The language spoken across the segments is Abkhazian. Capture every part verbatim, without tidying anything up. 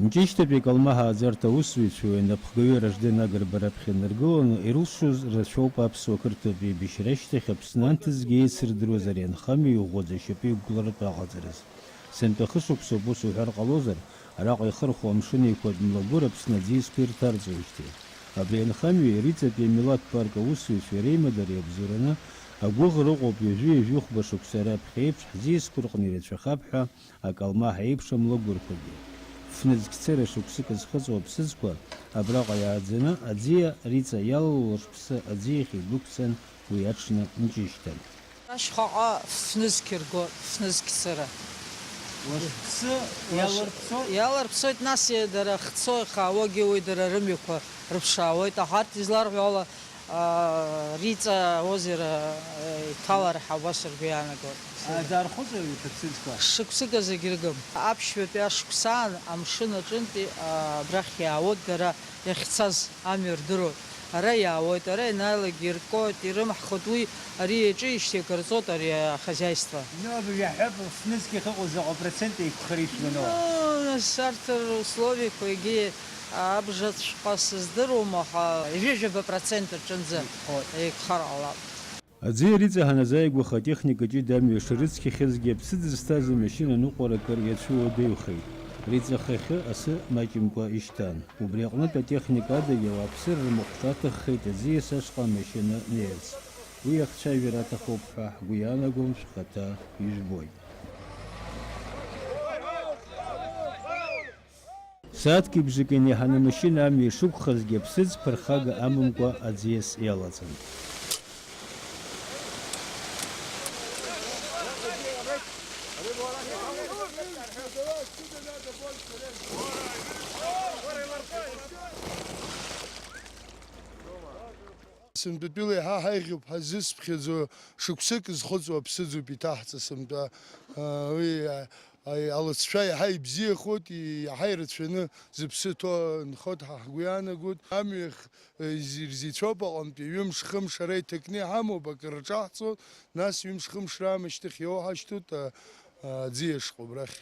Мҷышьҭатәи акалмаҳа ааӡарҭа аусзуҩцәа уи анапхгаҩы Ражден Агрба раԥхьа инаргыланы ирылшоз рацәоуп аԥсуа-қырҭтәи еибашьра ашьҭахь Аԥсны анҭыҵгьы еицырдыруаз ари анхамҩа иӷәӷәаӡа ашьапы иқәгыларатә аҟаҵараз. Сынтәа хышықәсоуп, ус уҳәар ҟалозар, араҟа ихырхуа Амшын Еиқәатә млагәыр Аԥсны аӡиасқәа ирҭарҵоижьҭеи. Абри анхамҩа ириҵатәи амилаҭтә парк аусзуҩцәеи реимадареи иабзоураны агәыӷра ыҟоуп ҩажәи ҩажәихәба шықәса раԥхьа еиԥш ҳӡиасқәа рҟны ирацәахап ҳәа акалмаҳа еиԥш амлагәырқәагьы. Фнызқьцыра шықәсык зхыҵуа аԥсыӡқәа абраҟа иааӡаны аӡиа Риҵа иалало лашԥсы аӡиахь идәықәцан уи аҽны Мҷышьҭа. Ашьхаҟа фнызқь ргоит, фнызқьцыра. Уашԥсы иалырԥсоит? Иалырԥсоит, нас дара хцо ихаауагьы уи дара рымҩақәа рыԥшаауеит, аха арҭ изларҳәо ала, аа, Риҵа озера, э, иҭалар ҳәа убас ргәы иаанагоит. Ааӡархәыцуеи урҭ аԥсыӡқәа? Шықәсык азы егьыргым. Аԥшьбатәи ашықәсаан амшын аҿынтәи, аа, абрахь иаауеит дара иахьцаз. Амҩа рдыруеит. Ара иаауеит, ара ианааилак иркуеит, ирымҳхуеит, уи ари иаҿижьҭеи акыр ҵуеит ари ахозиаиство. Ну, абри иаҳҳәап, фнызқь ахьыҟоу заҟа процент еиқәхар ишәгәаныла? Ну, нас арҭ рысловиақәа егьи абжацәҟа сыздыруам, аха ҩажәа процент рҿынӡа еиқәхар ҟалап. Аӡиа Риҵа ҳаназааигәаха атехника ҷыда амҩа шрыцқьахьазгьы аԥсыӡ зҭаз амашьына ныҟәара акыр иацәыуадаҩхеит. Риҵа хыхьы асы маҷымкәа ишьҭан. Убри аҟнытә атехника адагьы ауааԥсыра рмахәҿа аҭаххеит аӡиас ашҟа амашьына неирц. Уи ахцәажәара аҭахуп ҳәа ҳгәы иаанагом шәхаҭа ижәбоит. Сааҭки бжаки инеиҳаны амашьына амҩа ишықәхазгьы, аԥсыӡ ԥырхага амамкәа аӡиас иалаҵан. Сынтәатәила еиҳа ҳаиӷьуп ҳәа зысԥхьаӡо, шықәсык зхыҵуа аԥсыӡуп иҭаҳҵа сынтәа. Уи Аи-, алыҵшәа иаҳа ибзиахоит, и-, иаҳа ирацәаны зыԥсы ҭоу нхоит ҳәа ҳгәы иаанагоит. Амҩахь, э, изи-, ирзеицәоуп аҟынтәи, ҩымш-хымш ара иҭакны иҳамоуп, акыр рҿаҳҵоит, нас ҩымш-хымш раамышьҭахь иоуҳашьҭуеит, а, а, аӡиа шҟа убрахь.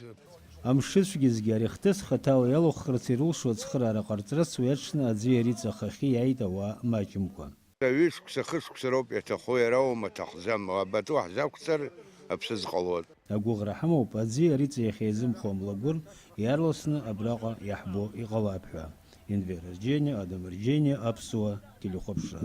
Амшыцәгьазгьы ари ахҭыс хаҭала иалахәхарц ирылшо ацхыраара ҟарҵарц уи аҽны аӡиа Риҵа ахахьы иааит ауаа маҷымкәа. Ҩышықәса, хышықәса роуп иаҭаху, иара аума аҭахӡам, абатәы ҳзақәҵар, аԥсыӡ ҟалоит. Агәыӷра ҳамоуп, аӡиа Риҵа иахьеизымхо амлагәыр иаарласны абраҟа иаҳбо иҟалап ҳәа. Енвер Арџьениа, Адам Арџьениа, Аԥсуа телехәаԥшра.